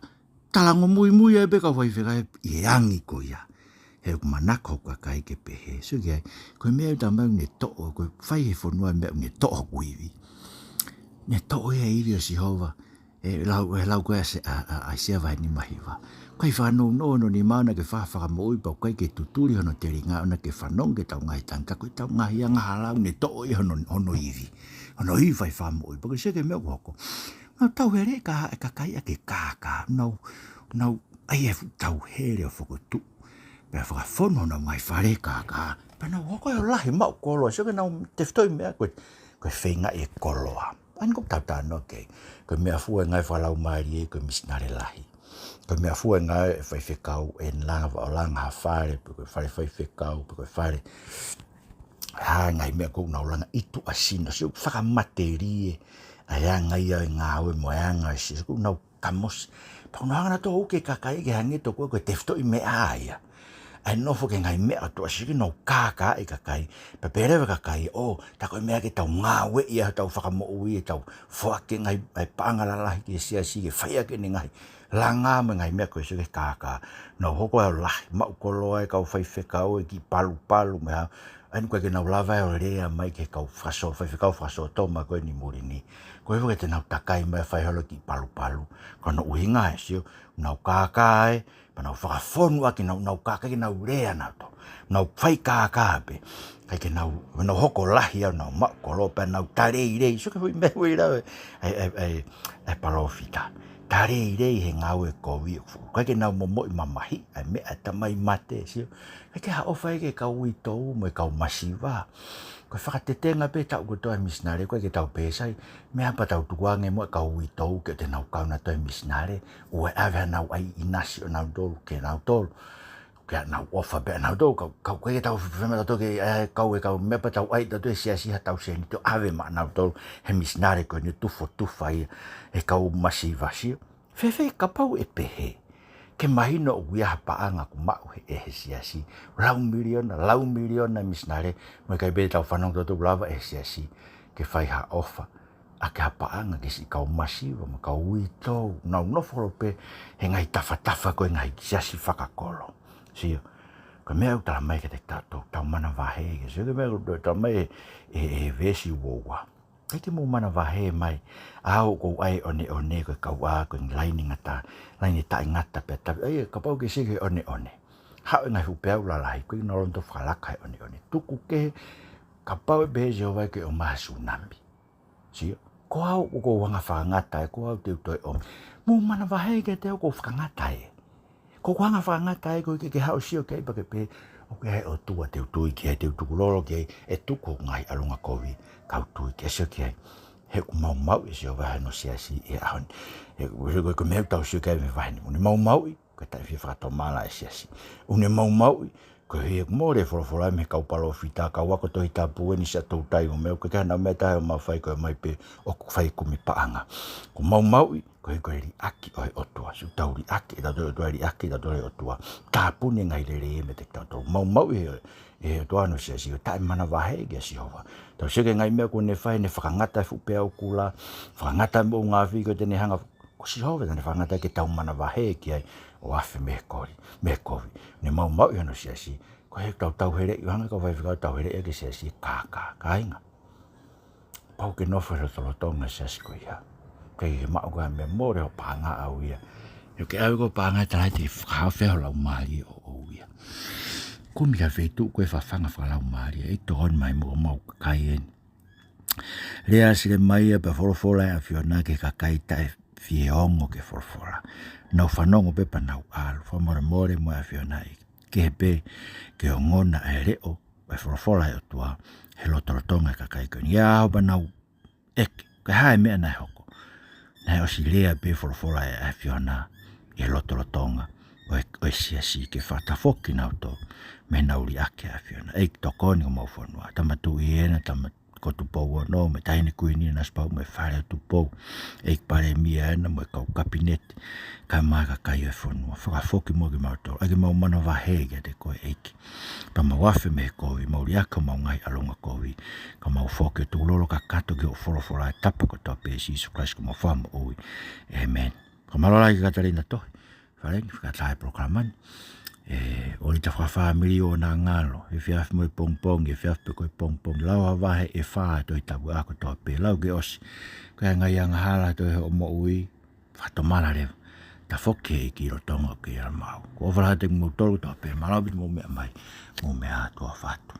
talangomuimui ai pē e kau faifekau ʻi he angi ko ia. He ʻoku manako hoku kakai ke pehē. Sio ki ai, ko e meʻa ʻoku talamai ʻoku ne toʻo, ko e fai ʻe he fonua e meʻa ʻoku ne toʻo hoku ivi. Ne toʻo ia e ivi ʻo Sihova, ʻe lau, ʻe lau ko ē ʻa Se-, ʻa, ʻa, ʻa ʻAisea vahe nima hiva. ʻOku ʻikai fanongo hono nima ʻona ke fa-, fakamoʻui, pea ʻoku ʻikai ke tutuli hono telinga ʻona ke fanongo ki heʻetau ngaahi tangata, ko ʻetau ngaahi angahala ʻoku ne toʻo ia hono, hono ivi. Hono ivi fai fakamoʻui. Pea ko e sio ki he meʻa ʻoku hoko. Nau tauheleʻi e ka-, e kakai ʻaki e kākā. Nau, nau ʻai e fuʻu tauhele ʻo fokotuʻu, pea fakafonu honau ngaahi fale he kākā. Pea nau hoko ʻo lahi, maʻu koloa. Sio ki heʻenau tefitoʻi meʻa ko e, ko e feingaʻi e koloa. ʻA eni ʻoku tau talanoa ki ai. Ko e meʻafua e ngāue fakalaumālie, ko e misinale lahi. Ko e meʻafua e ngāue e faifekau, ʻe langa, ʻo langa ha fale, pe ko e fale faifekau, pe ko e fale ha ngaahi meʻa ʻoku nau langa, ʻi tuʻa sino, sio, fakamatelie ʻa e anga ia e ngāue mo e anga ʻo e sio, ʻoku nau kamosi. Pea ʻoku nau hanga ʻo uke e kakai ke hangē tokua ko e tefitoʻi meʻa ia ʻa e nofo ki he ngaahi meʻa ʻo tuʻa sino, ke nau kākaaʻi e kakai. Pea pehē leva e kakai, ʻo, tā ko e meʻa ke tau ngāueʻi ai hotau fakamoʻui, ʻetau foaki e ngaahi, ʻa e paʻanga lalahi ki he siasi, ke fai ʻaki ʻene ngaahi langa mo e ngaahi meʻa ko ē, sio ki he kākā. Nau hoko ʻo lahi, maʻu koloa e kau faifekau, e kiʻi palupalu mo e hā. ʻA eni ʻoku ʻikai ke nau lava ʻo lea mai ki he kau fakasō-, faifekau fakasōtoma ko eni muli ni. Ko e hā ke te nau takai mai ʻo fai holo e kiʻi palupalu? Ko hono ʻuhinga ē, sio, nau kākā ē, pea nau fakafonu ʻaki, nau, nau kākā, ʻikai ke nau lea nautolu. Nau fai kākā pē. ʻIkai ke nau, nau hoko lahi ʻo nau maʻu koloa pea nau taleilei. Sio ki he foʻi meʻa ʻoku lau ʻe, ʻe, ʻe, ʻe, ʻe palōfita. Taleilei he ngāue kovi ʻoku fuʻu. ʻIkai ke nau momoʻi mamahiʻi ʻa e meʻa ʻa e tamai mate, sio. ʻIkai ke ʻi ai ha ʻofa ia ki he kau uitou mo e kau masiva. Ko e fakatetenga pē taʻu kotoa e misinale, ʻoku ʻikai ke tau pehē sai, meʻa pē tau tukuange mo e kau uitou ke te nau kau nautolu he misinale, ʻoua ʻe ʻave hanau ʻai ʻinasi ʻo nautolu kia nautolu. Ke nau ʻofa pē ʻa nautolu, kau, kau, ʻikai ke tau fefema tautolu ke, ʻe, kau e kau, meʻa pē tau ʻai tautolu he siasi haʻatau sēniti ʻo ʻave maʻanautolu he misinale ko eni, tufotufa ia ʻe he kau masiva, sio. Fēfē kapau ʻe pehē, ke mahino ʻoku ʻi ai ha paʻanga ʻoku maʻu ʻe he, ʻe he siasi, lau miliona, lau miliona misinale, mo e ʻikai pē tau fanongo tautolu ʻoku lava ʻe he siasi ke fai ha ʻofa ʻaki ha paʻanga ki he siʻi kau masiva mo e kau uitou, nau nofo holo pē he ngaahi tafatafa ko ē ngaahi siasi fakakolo. Sio, ko e meʻa ʻoku talamai kiate kitautolu, tau manavahē, ke sio ki he meʻa ʻoku talamai ʻe, ʻe, ʻe he veesi uaua. ʻIkai ke mou manavahē mai, ʻa au ʻoku ou ʻai e ʻoneʻone ko e kauʻā ko e laine ngata, laine taʻengata pea tavi. ʻA ia, kapau ʻoku ke sio ki he ʻoneʻone, haʻu e ngaahi fuʻu peau lalahi, ʻoku ʻikai ke nau loto fakalaka he ʻoneʻone. Tuku kehe, kapau ʻe pehē ʻe Sihova ke ʻomai ha sūnami. Sio, ko au ʻoku ou hanga ʻo fakangata ē, ko au te u toe ʻomi. Mou manavahē kiate au ʻoku ou fakangata ē. Ko ʻeku anga fakangata ai ko ē ke ke haʻu ʻo sio ki ai pea ke pehē, ʻoku ʻi ai e ʻOtua te u tui ki ai, te u tukulolo ki ai, ʻe tuku hoku ngaahi ʻalunga kovi, kau tui ki ai, sio ki ai. He ʻoku maumauʻi ʻe Sihova hono siasi ʻi he ʻaho ni. He ko e, ko e, ko e meʻa ʻoku tau sio ki ai mei he vahe ni. ʻOku ne maumauʻi, ko e taʻe fie fakatomala e siasi. ʻOku ne maumauʻi, koeʻuhi he ʻoku mole e folofola mei he kau palōfita, kau ako Tohi Tapu, ʻeni siʻa toutai mo e meʻa, ʻoku ʻikai ke ʻi ai ha meʻa ʻe taha ʻe ʻomai, fai ko e ʻomai pē ʻoku fai kumi paʻanga. ʻOku maumauʻi, koeʻuhi ko e liʻaki ʻo e ʻOtua. Sio, tau liʻaki, ʻe tautolu ʻOtua e liʻaki, ʻe tautolu e ʻOtua. Tāpuni e ngaahi lelei meiate kitautolu. Maumauʻi ʻe he, ʻe he ʻOtua hono siasi, ʻo taʻe manavahē kia Sihova. Tau sio ki he ngaahi meʻa kuo ne fai, ne fakangata e fuʻu peau kula, fakangata e moʻunga afi ko ē te ne hanga, ko Sihova te ne fakangata ke tau manavahē ki ai ʻo afe mei he koli, mei he kovi. Ne maumauʻi hono siasi, koeʻuhi he ʻoku tau tauheleʻi, ʻo hangē ko e faifekau tauheleʻi ki he siasi, kākā, kāinga. Pau ke nofo he lotolotonga e siasi ko ia. Kei ke maʻu ko e meʻa mole hoʻo paʻanga ʻau ia. ʻIo, ke ʻave ko e paʻanga ʻe talaʻi te fakahaofi ho laumālie ʻoʻou ia. Kumi ki ha feituʻu ko e fafanga fakalaumālie, ʻe tokoni mai mo ʻemau kakai ʻeni. Lea ʻa Selemaia pea folofola ʻe ʻAfiona ki he kakai taʻe fie ongo ki he folofola. Nau fanongo pē pea nau ʻalu, fakamolemole mo e ʻAfiona ʻEiki. Kehe pē ke ongona e leʻo ʻo e folofola ʻa e ʻOtua he lotolotonga e kakai ko eni. ʻI he ʻaho pea nau ʻeke, ko e hā e meʻa naʻe hoko? Naʻe ʻosi lea pē folofola ʻa e ʻAfiona ʻi he lotolotonga ʻo e, ʻo e siasi ke fakatafoki kinautolu mei heʻenau liʻaki ʻa e ʻAfiona. ʻEiki, tokoni ki homau fonua. Tama Tuʻi ʻena, Tama ko Tupou Ono, mo e Taʻahine Kuini Nanasipauʻu, mo e Fale ʻo Tupou, ʻEiki Palēmia ʻena, mo e kau kapineti, kae ʻumaʻā e kakai ʻo e fonua. Fakafoki muʻa kimautolu, ʻai ke mau manavahē kiate koe ʻEiki. Pea mau afe mei he kovi, mau liʻaki homau ngaahi ʻalunga kovi, ka mau foki ʻo tukulolo kakato ki hoʻo folofola ʻi he tapa kotoa pē ʻo Sīsū Kalaisi ko homau Fakamoʻui. ʻĒmeni. Fakamālō lahi kia Katalina Tohi Faleni, fakaʻatā e polokalama ni. ʻE, ʻo ʻita fakafāmili ʻo na ngalo, efiafi mo e pongipongi, efiafi pē ko e pongipongi, lau ha vahe ʻe fā ʻo e Tohi Tapu ʻa kotoa pē, lau ke ʻosi. Ko e ngaahi angahala ʻe tō ʻi hoʻo moʻui, fakatomala leva. Tafoki ki he ʻEiki ʻi he lotolotonga ʻoku ʻikai ʻi ai ha maau. Ko e ʻofa lahi atu kiate kimoutolu kotoa pē, mālō ʻaupito hoʻomou meʻa mai, mou meʻa ā, tuʻa ʻofa atu.